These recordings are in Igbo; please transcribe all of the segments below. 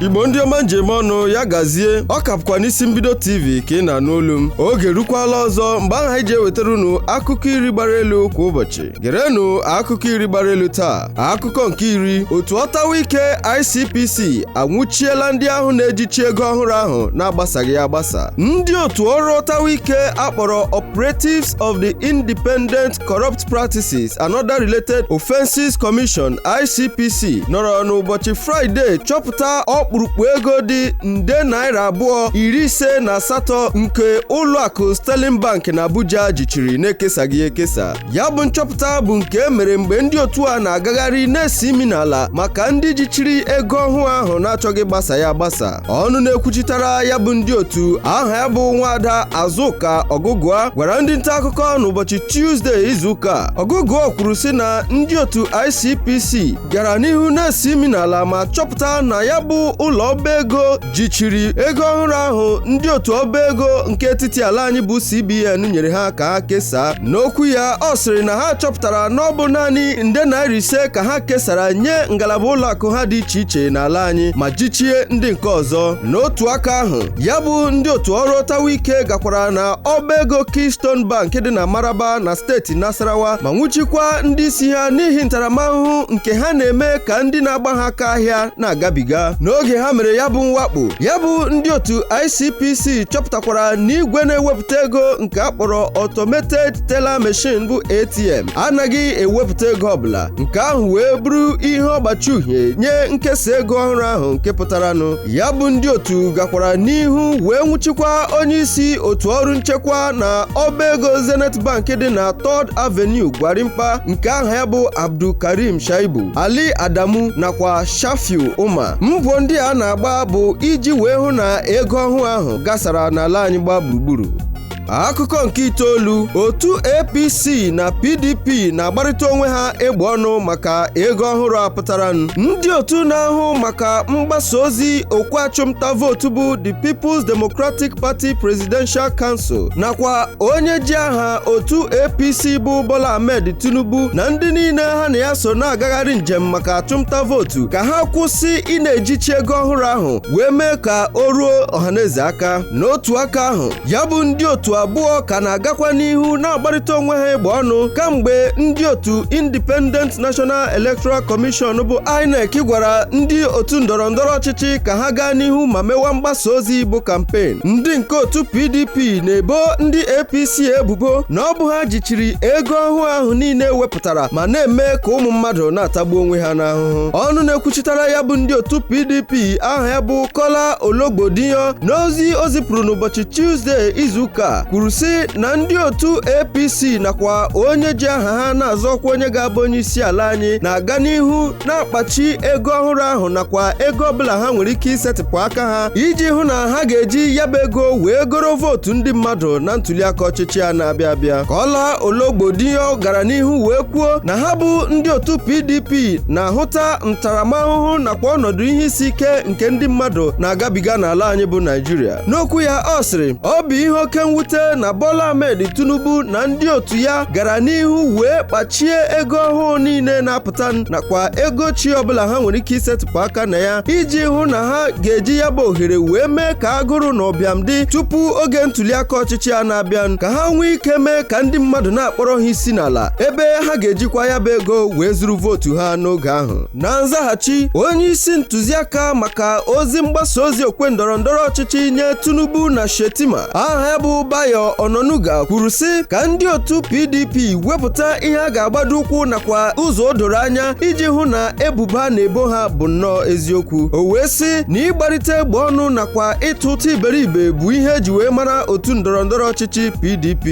Igbo ndị ọma, njem ọnụ ya gazie. Ọ ka bụkwa n'Isi Mbido TV ka ị na-anụ olu m. Oge rukwala ọzọ mgbe ahụ anyị ji ewetara unu akụkọ 10 gbara elu kwa ụbọchị. Gerenụ akụkọ 10 gbara elu taa. Akụkọ nke 10: otu ọtawa ike ICPC anwụchiela ndị ahụ na-ejichi ego ọhụrụ ahụ na-agbasaghị agbasa. Ndị otu ọrụ ọtawa ike akpọrọ Operatives of the Independent Corrupt Practices and Other Related Offences Commission, ICPC, nọrọ n'ụbọchị Fraịde chọpụta ọkpụrụkpụ ego dị nde naira 258 nke ụlọakụ Sterling Bank na Abuja jichiri na-ekesaghị ekesa. Ya bụ nchọpụta bụ nke e mere mgbe ndị otu a na-agagharị na-esi imi n'ala maka ndị jichiri ego ọhụụ ahụ na-achọghị gbasa ya agbasa. Ọnụ na-ekwuchitara ya bụ ndị otu, aha ya bụ Nwaada Azụka Ọgụgụa, gwara ndị nta akụkọ n'ụbọchị Tuzdee izuụka. Ọgụgụa kwuru sị na ndị otu ICPC gara n'ihu na-esi imi n'ala ma chọpụta na ya bụ ụlọ ọba ego jichiri ego ọhụrụ ahụ ndị otu ọba ego nke etiti ala anyị bụ CBN nyere ha ka ha kesaa. N'okwu ya, ọ sịrị na ha chọpụtara na ọ bụ naanị nde naira 5 ka ha kesara nye ngalaba ụlọakụ ha dị iche iche n'ala anyị ma jichie ndị nke ọzọ. N'otu aka ahụ, ya bụ ndị otu ọrụ ọtawa ike gakwara na ọba ego Keystone Bank dị na Maraba na steeti Nasarawa ma nwụchikwa ndị isi ha n'ihi ntaramahụhụ nke ha na-eme ka ndị na-agba ha aka ahịa na-agabiga. N'oge ha mere ya bụ mwakpo, ya bụ ndị otu ICPC chọpụtakwara na igwe na-ewepụta ego nke a kpọrọ Automated Teller Machine bụ ATM anaghị ewepụta ego ọbụla. Nke ahụ wee bụrụ ihe ọgbachi uhie nye nkesa ego ọhụrụ ahụ nke pụtaranụ. Ya bụ ndị otu gakwara n'ihu wee nwụchikwa onye isi otu ọrụ nchekwa na ọba ego Zenith Bank dị na Third Avenue, Gwarimpa, nke aha ya bụ Abdulkarim Shaibu, Ali Adamu nakwa Shafiu Umar. Mbọ ndị a na-agba bụ iji wee hụ na ego ọhụụ ahụ gasara n'ala anyị gbaa gburugburu. Akụkọ nke 9: otu APC na PDP na-agbarịta onwe ha egbe ọnụ maka ego ọhụrụ a pụtara. Ndị otu na-ahụ maka mgbasa ozi okwu achụmnta vootu bụ The People's Democratic Party Presidential Council nakwa onye ji aha otu APC bụ Bola Ahmed Tinubu na ndị niile ha na ya so na-agagharị njem maka achụmnta vootu ka ha kwụsị ị na-ejichi ego ọhụrụ ahụ wee mee ka o ruo ọhaneze aka. N'otu aka ahụ, ya bụ ndị otu abụọ ka na-agakwa n'ihu na-agbarịta onwe ha egbe ọnụ kamgbe ndị otu Independent National Electoral Commission bụ INEC gwara ndị otu ndọrọ ndọrọ ọchịchị ka ha gaa n'ihu ma mewa mgbasa ozi bụ campaign. Ndị nke otu PDP na-ebo ndị APC ebubo na ọ bụ ha jichiri ego ọhụụ ahụ niile wepụtara ma na-eme ka ụmụ mmadụ na-atagbu onwe ha n'ahụhụ. Ọnụ na-ekwuchitara ya bụ ndị otu PDP, aha ya bụ Kola Ologbodiyan, n'ozi o zipụrụ n'ụbọchị Tuzdee izuụka, kwuru sị na ndị otu APC nakwa onye ji aha ha na-azọkwa onye ga-abụ onye isi ala anyị na-aga n'ihu na-akpachi ego ọhụrụ ahụ nakwa ego ọbụla ha nwere ike isetịpụ aka ha iji hụ na ha ga-eji ya bụ ego wee goro vootu ndị mmadụ na ntụliaka ọchịchị a na-abịa abịa. Kola Ologbodiyan gara n'ihu wee kwuo na ha bụ ndị otu PDP na-ahụta ntaramahụhụ nakwa ọnọdụ ihe isi ike nke ndị mmadụ na-agabiga n'ala anyị bụ Naijiria. N'okwu ya, ọ sịrị, ọ bụ ihe oke mwute na Bola Ahmed Tinubu na ndị otu ya gara n'ihu wee kpachie ego ọhụụ niile na-apụta nakwa ego chi ọbụla ha nwere ike isetịpụ aka na ya iji hụ na ha ga-eji ya bụ ohere wee mee ka agụrụ na ụbịam dị tupu oge ntụliaka ọchịchị a na-abịa, ka ha nwee ike mee ka ndị mmadụ na-akpọrọ ha isi n'ala, ebe ha ga-ejikwa ya bụ ego wee zuru vootu ha n'oge ahụ. Na nzaghachi, onye isi ntụziaka maka ozi mgbasa ozi okwe ndọrọ ndọrọ ọchịchị nye Tinubu na Shetima, aha ya bụ Bayo Onanuga, kwuru sị ka ndị otu PDP wepụta ihe a ga-agbado ụkwụ nakwa ụzọ o doro anya iji hụ na ebubo a na-ebo ha bụ nnọọ eziokwu. O wee sị na ịgbarịta egbe ọnụ nakwa ịtụ ụtụ iberibe bụ ihe eji wee mara otu ndọrọ ndọrọ ọchịchị PDP.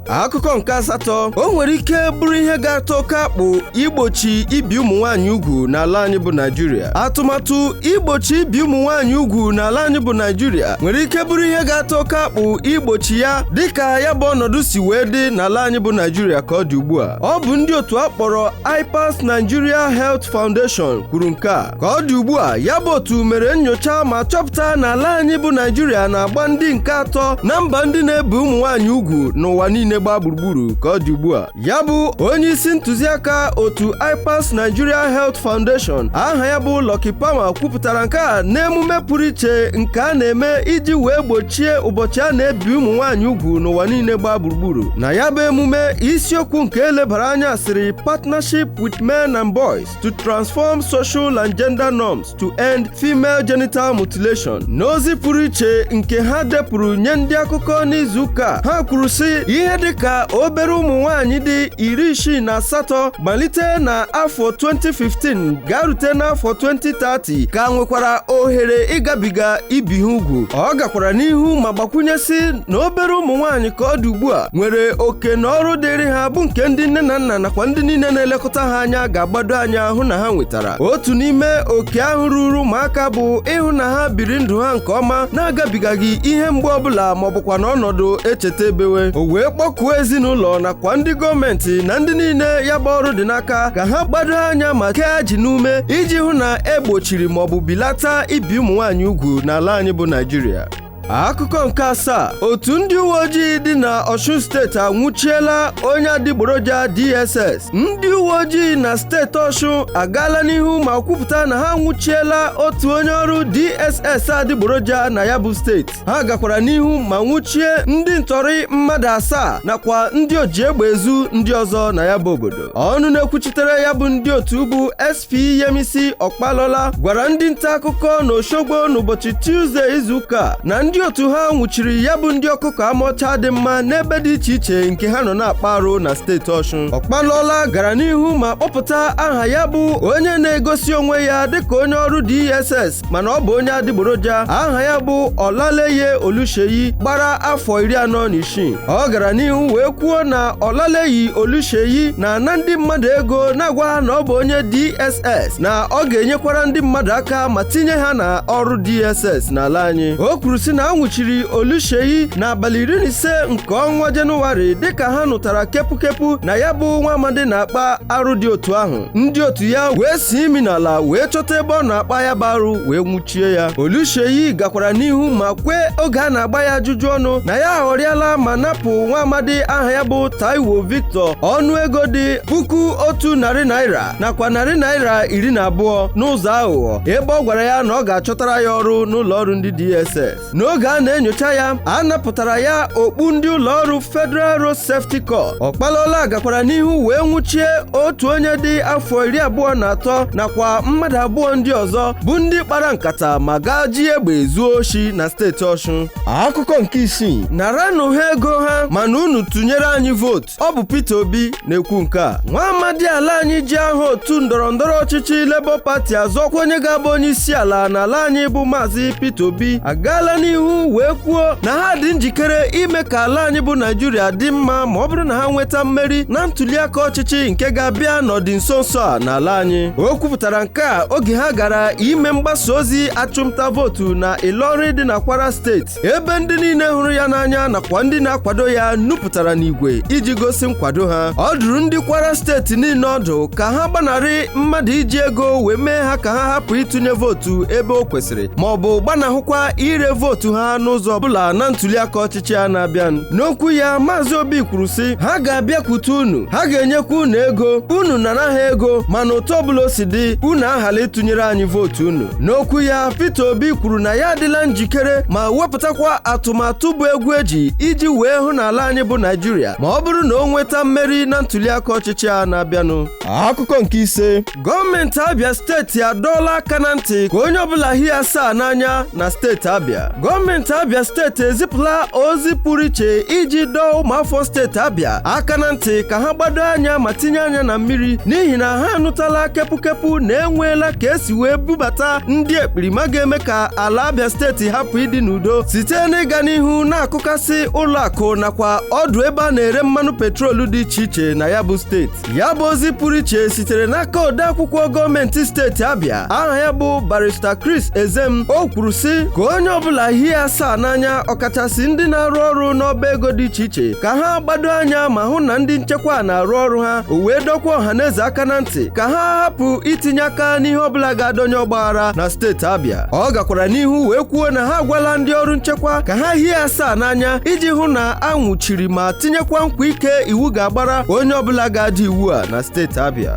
Akụkọ nke 8: o nwere ike bụrụ ihe ga-atọ oke akpụ igbochi ibi ụmụ nwaanyị ugwu n'ala anyị bụ Naijiria. Atụmatụ igbochi ibi ụmụ nwaanyị ugwu n'ala anyị bụ Naijiria nwere ike bụrụ ihe ga-atọ oke akpụ igbochi ya, dịka ya bụ ọnọdụ si wee dị n'ala anyị bụ Naijiria ka ọ dị ugbu a. Ọ bụ ndị otu a kpọrọ IPAS Nigeria Health Foundation kwuru nke a. Ka ọ dị ugbu a, ya bụ otu mere nyocha ma chọpụta na ala anyị bụ Naijiria na-agba ndị nke atọ na mba ndị na-ebi ụmụ nwaanyị ugwu n'ụwa niile. niile gbaa gburugburu ka ọ dị ugbu a. Ya bụ onye isi ntụziaka otu IPAS Nigeria Health Foundation, aha ya bụ Lucky Palmer, kwupụtara nke a n'emume pụrụ iche nke a na-eme iji wee gbochie ụbọchị a na-ebi ụmụ nwaanyị ugwu n'ụwa niile gbaa gburugburu. Na ya bụ emume, isiokwu nke elebara anya sịrị, "Partnership with Men and Boys to Transform Social and Gender Norms to End Female Genital Mutilation." N'ozi pụrụ iche nke ha depụrụ nye ndị akụkọ n'izuụka, ha kwuru sị, ihe dịka obere ụmụ nwaanyị dị 68 malite na afọ 2015 ga-rute n'afọ 2030 ka nwekwara ohere ịgabiga ibi ha ugwu. Ọ gakwara n'ihu ma gbakwunyesị na obere ụmụ nwaanyị ka ọ dị ugbu a nwere oke na ọrụ dịrị ha, bụ nke ndị nne na nna nakwa ndị niile na-elekọta ha anya ga-agbado anya hụ na ha nwetara. Otu n'ime oke ahụ ruru ụmụaka bụ ịhụ na ha biri ndụ ha nke ọma na-agabigaghị ihe mgbe ọbụla, ma ọ bụkwa n'ọnọdụ echeta ebewe. O wee kpọkuo ezinụlọ nakwa ndị gọọmenti na ndị niile ya bụ ọrụ dị n'aka ka ha gbado anya ma kee ajị n'ume iji hụ na egbochiri maọbụ bilata ibi ụmụ nwaanyị ugwu n'ala anyị bụ Naijiria. Akụkọ nke asaa: otu ndị uwe ojii dị na Ọshun Steeti anwụchiela onye adịgboroja DSS. Ndị uwe ojii na steeti Ọshun agaala n'ihu ma kwupụta na ha anwụchiela otu onye ọrụ DSS adịgboroja na ya bụ steeti. Ha gakwara n'ihu ma nwụchie ndị ntọrị mmadụ asaa nakwa ndị oji egbe ezu ndị ọzọ na ya bụ obodo. Ọnụ na-ekwuchitere ya bụ ndị otu, bụ SP Yemisi Ọkpalọla, gwara ndị nta akụkọ n'Oshogbo n'ụbọchị Tuzdee izuụka na ndị otu ha nwụchiri ya bụ ndị ọkụkọ amaọcha dị mma n'ebe dị iche iche nke ha nọ na-akpa arụ na steeti Ọshụn. Ọkpalọla gara n'ihu ma kpọpụta aha ya bụ onye na-egosi onwe ya dịka onye ọrụ DSS, mana ọ bụ onye adịgboroja, aha ya bụ Ọlaleye Oluseyi, gbara afọ 46. Ọ gara n'ihu wee kwuo na Ọlaleyi Oluseyi na-ana ndị mmadụ ego, na-agwa ha na ọ bụ onye DSS, na ọ ga-enyekwara ndị mmadụ aka ma tinye ha na ọrụ DSS n'ala anyị. O kwuru sị na a nwụchiri Oluseyi n'abalị 15 nke ọnwa Jenụwarị, dịka ha nụtara kepụkepụ na ya bụ nwa amadi na-akpa arụ dị otu ahụ. Ndị otu ya wee si imi n'ala wee chọta ebe ọ na-akpa ya bụ arụ, wee nwụchie ya. Oluseyi gakwara n'ihu ma kwee, oge a na-agba ya ajụjụ ọnụ, na ya aghọrịala ma napụ nwa amadi aha ya bụ Taiwo Victor ọnụ ego dị ₦1,100 nakwa ₦12 n'ụzọ aghụghọ, ebe ọ gwara ya na ọ ga-achọtara ya ọrụ n'ụlọ ọrụ ndị DSS. N'oge a na-enyocha ya, a napụtara ya okpu ndị ụlọ ọrụ Federal Road Safety Corps. Ọkpalọla gakwara n'ihu wee nwụchie otu onye dị afọ 23 nakwa mmadụ abụọ ndị ọzọ, bụ ndị kpara nkata ma gaa ji egbe zuo oshi na steeti Ọshụn. Akụkọ nke isii: naranụ ha ego ha, mana unu tụnyere anyị vootu. Ọ bụ Peter Obi na-ekwu nke a. Nwa amadi ala anyị ji aha otu ndọrọ ndọrọ ọchịchị Labour Party azọkwa onye ga-abụ onye isi ala n'ala anyị, bụ Maazị Peter Obi, agaala n'ihu wee kwuo na ha dị njikere ime ka ala anyị bụ Naijiria dị mma ma ọ bụrụ na ha nweta mmeri na ntụliaka ọchịchị nke ga-abịa n'ọdị nso nso a n'ala anyị. O kwupụtara nke a oge ha gara ime mgbasa ozi achụmnta vootu na Ịlọrin dị na Kwara Steeti, ebe ndị niile hụrụ ya n'anya nakwa ndị na-akwado ya nupụtara n'igwe iji gosi nkwado ha. Ọ dụrụ ndị Kwara Steeti niile ọdụ ka ha gbanarị mmadụ iji ego wee mee ha ka ha hapụ ịtụnye vootu ebe o kwesịrị, ma ọ bụ gbanahụkwa ire vootu ha n'ụzọ ọbụla na ntụliaka ọchịchị a na-abịa. N'okwu ya, Maazị Obi kwuru sị, "Ha ga-abịakwute unu, ha ga-enyekwa unu ego, unu nara ha ego, mana otu ọbụla o si dị, unu ahala ịtụnyere anyị vootu unu." N'okwu ya, Peter Obi kwuru na ya adịla njikere ma wepụtakwa atụmatụ bụ egwu eji iji wee hụ na ala anyị bụ Naijiria, ma ọ bụrụ na o nweta mmeri na ntụliaka ọchịchị a na-abịanụ. Akụkọ nke ise: gọọmenti Abia Steeti adọọla aka na ntị ka onye ọbụla hie asaa n'anya na steeti Abia. Gọọmenti Abia Steeti ezipụla ozi pụrụ iche iji dọọ ụmụafọ steeti Abia aka na ntị ka ha gbado anya ma tinye anya na mmiri, n'ihi na ha anụtala kepụkepụ na enweela ka esi wee bubata ndị ekperima ga-eme ka ala Abia Steeti hapụ ịdị n'udo site n'ịga n'ihu na-akụkasị ụlọ akụ nakwa ọdụ ebe a na-ere mmanụ petrolu dị iche iche na ya bụ steeti. Ya bụ ozi pụrụ iche sitere n'aka odeakwụkwọ gọọmenti steeti Abia, aha ya bụ Barrister Chris Ezem. O kwuru sị ka onye ọbụla hie hie asaa n'anya, ọkachasị ndị na-arụ ọrụ n'ọba ego dị iche iche, ka ha gbado anya ma hụ na ndị nchekwa na-arụ ọrụ ha. O wee dọkwa ọhaneze aka na ntị ka ha hapụ itinye aka n'ihe ọbụla ga-adọnye ọgbaghara na steeti Abịa. Ọ gakwara n'ihu wee kwuo na ha agwala ndị ọrụ nchekwa ka ha hie asaa n'anya iji hụ na a nwụchiri ma tinyekwa nkwa ike iwu ga-agbara onye ọbụla ga-ada iwu a na steeti Abịa.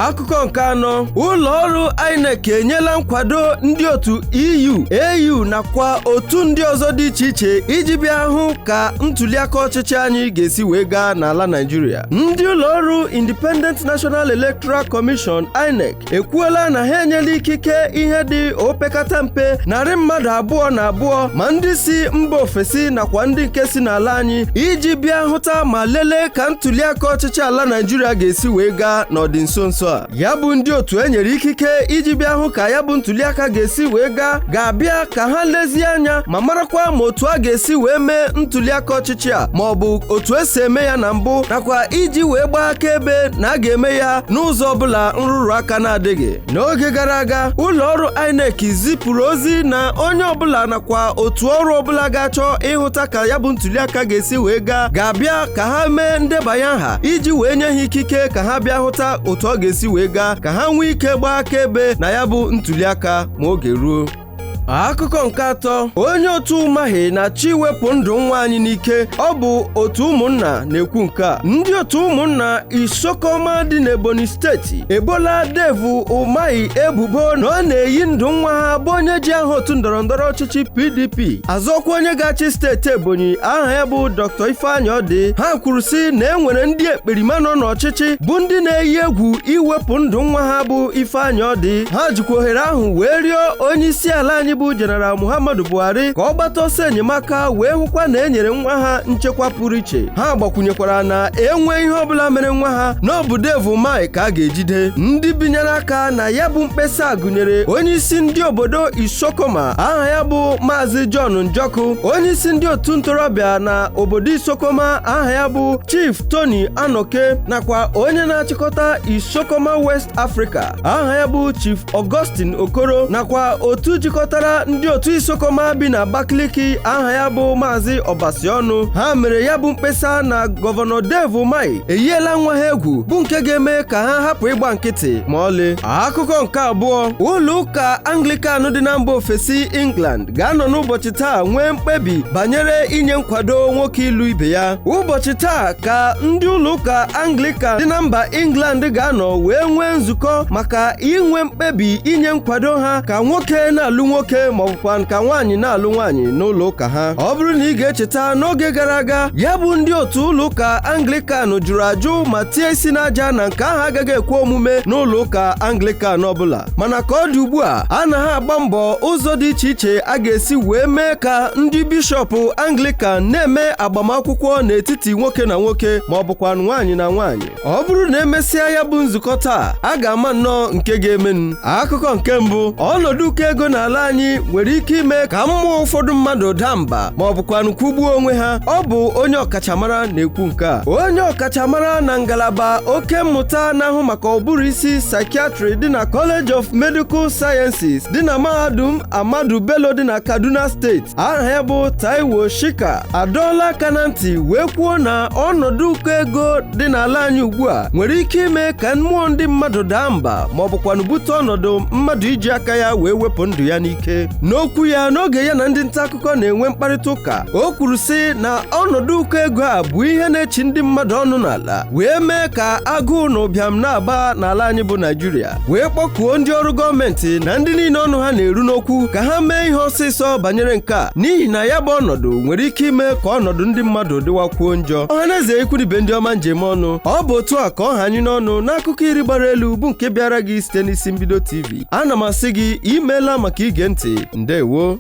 Akụkọ nke anọ: ụlọ ọrụ INEC enyela nkwado ndị otu EU, AU nakwa otu ndị ọzọ dị iche iche iji bịa hụ ka ntuliaka ọchịchị anyị ga-esi wee gaa n'ala Naịjirịa. Ndị ụlọ ọrụ Independent National Electoral Commission, INEC, ekwuola na ha enyela ikike ihe dị opekata mpe 202, ma ndị si mba ofesi nakwa ndị nke si n'ala anyị, iji bịa hụta ma lelee ka ntuliaka ọchịchị ala Naịjirịa ga-esi wee gaa n'ọdị nso nso a. Ya bụ ndị otu e nyere ikike iji bịa hụ ka ya bụ ntuliaka ga-esi wee gaa ga-abịa ka ha lezie anya ma marakwa ma otu a ga-esi wee mee ntuliaka ọchịchị a, ma ọ bụ otu esi eme ya na mbụ, nakwa iji wee gbaa akaebe na a ga-eme ya n'ụzọ ọbụla nrụrụ aka na-adịghị. N'oge gara aga, ụlọ ọrụ INEC zipụrụ ozi na onye ọbụla nakwa otu ọrụ ọbụla ga-achọ ịhụta ka ya bụ ntuliaka ga-esi wee gaa ga-abịa ka ha mee ndebanye aha iji wee nye ha ikike ka ha bịa hụta otu ọ ga-esi wee gaa, ka ha nwee ike gbaa akaebe na ya bụ ntuliaka ma oge ruo. Akụkọ nke atọ: onye otu Umahi na-achọ iwepụ ndụ nwa anyị n'ike. Ọ bụ otu ụmụnna na-ekwu nke a. Ndị otu ụmụnna Isokoma dị n'Ebonyi Steeti ebola Dave Umahi ebubo na ọ na-eyi ndụ nwa ha, bụ onye ji aha otu ndọrọndọrọ ọchịchị PDP azọkwa onye ga-achị steeti Ebonyi, aha ya bụ Dr. Ifeanyi Odi. Ha kwuru sị na e nwere ndị ekperima nọ n'ọchịchị bụ ndị na-eyi egwu iwepụ ndụ nwa ha bụ Ifeanyi Odi. Ha jikwa ohere ahụ wee rịọ onye isi ala anyị bụ Jeneral Muhammadu Buhari ka ọ gbata ọsọ enyemaka wee hụkwa na e nyere nwa ha nchekwa pụrụ iche. Ha gbakwunyekwara na enwe ihe ọbụla mere nwa ha, na ọ bụ Dave Umahi ka a ga-ejide. Ndị binyere aka na ya bụ mkpesa gụnyere onye isi ndị obodo Isokoma, aha ya bụ Maazị John Njọkụ, onye isi ndị otu ntorobịa na obodo Isokoma, aha ya bụ Chief Tony Anoke, nakwa onye na-achịkọta Isokoma West Africa, aha ya bụ Chief Augustine Okoro, nakwa otu jikọtara ndị otu Isokoma bi na Abakaliki, aha ya bụ Maazị Ọbasiọnụ. Ha mere ya bụ mkpesa na Gọvanọ Dave Umahi eyiela nwa ha egwu, bụ nke ga-eme ka ha hapụ ịgba nkịtị ma ọlị. Akụkọ nke abụọ: ụlọ ụka Anglican dị na mba ofesi England ga-anọ n'ụbọchị taa nwee mkpebi banyere inye nkwado nwoke ịlụ ibe ya. Ụbọchị taa ka ndị ụlọ ụka Anglican dị na mba England ga-anọ wee nwee nzukọ maka inwe mkpebi inye nkwado ha ka nwoke na-alụ nwoke ma ọ bụkwa ka nwaanyị na-alụ nwaanyị n'ụlọ ụka ha. Ọ bụrụ na ị ga-echeta, n'oge gara aga, ya bụ ndị otu ụlọ ụka Anglican jụrụ ajụ ma tie isi n'aja na nke ahụ agaghị ekwe omume n'ụlọ ụka Anglican ọbụla. Mana ka ọ dị ugbu a, a na ha agba mbọ ụzọ dị iche iche a ga-esi wee mee ka ndị bishọp Anglican na-eme agbamakwụkwọ n'etiti nwoke na nwoke ma ọ bụkwa nwaanyị na nwaanyị. Ọ bụrụ na emesịa ya bụ nzukọ taa, a ga-ama nnọọ nke ga-emenụ. Akụkọ nke mbụ: ọnọdụ ụkọ ego n'ala anyị nwere ike ime ka mmụọ ụfọdụ mmadụ daa mba ma ọ bụkwanụ kwụgbuo onwe ha. Ọ bụ onye ọkachamara na-ekwu nke a. Onye ọkachamara na ngalaba oke mmụta na-ahụ maka ụbụrụ isi, psychiatry, dị na College of Medical Sciences dị na Mahadum Ahmadu Bello dị na Kaduna Steeti, aha ya bụ Taiwo Shika, adọọla aka na ntị wee kwuo na ọnọdụ ụkọ ego dị n'ala anyị ugbu a nwere ike ime ka mmụọ ndị mmadụ daa mba ma ọ bụkwanụ bute ọnọdụ mmadụ iji aka ya wee wepụ ndụ ya n'ike. N'okwu ya n'oge ya na ndị nta akụkọ na-enwe mkparịta ụka, o kwuru sị na ọnọdụ ụkọ ego a bụ ihe na-echi ndị mmadụ ọnụ n'ala wee mee ka agụụ na ụbịam na-aba n'ala anyị bụ Naijiria, wee kpọkuo ndị ọrụ gọọmenti na ndị niile ọnụ ha na-eru n'okwu ka ha mee ihe ọsịsọ banyere nke a, n'ihi na ya bụ ọnọdụ nwere ike ime ka ọnọdụ ndị mmadụ dịwakwuo njọ. Ọhaneze, ikwunibe, ndị ọma njem ọnụ, ọ bụ otu a ka ọ ha anyị n'ọnụ n'akụkọ 10 gbara elu bụ nke bịara gị site n'Isi Mbido TV. Ana m asị gị imeela maka ige ntị. Ndewo.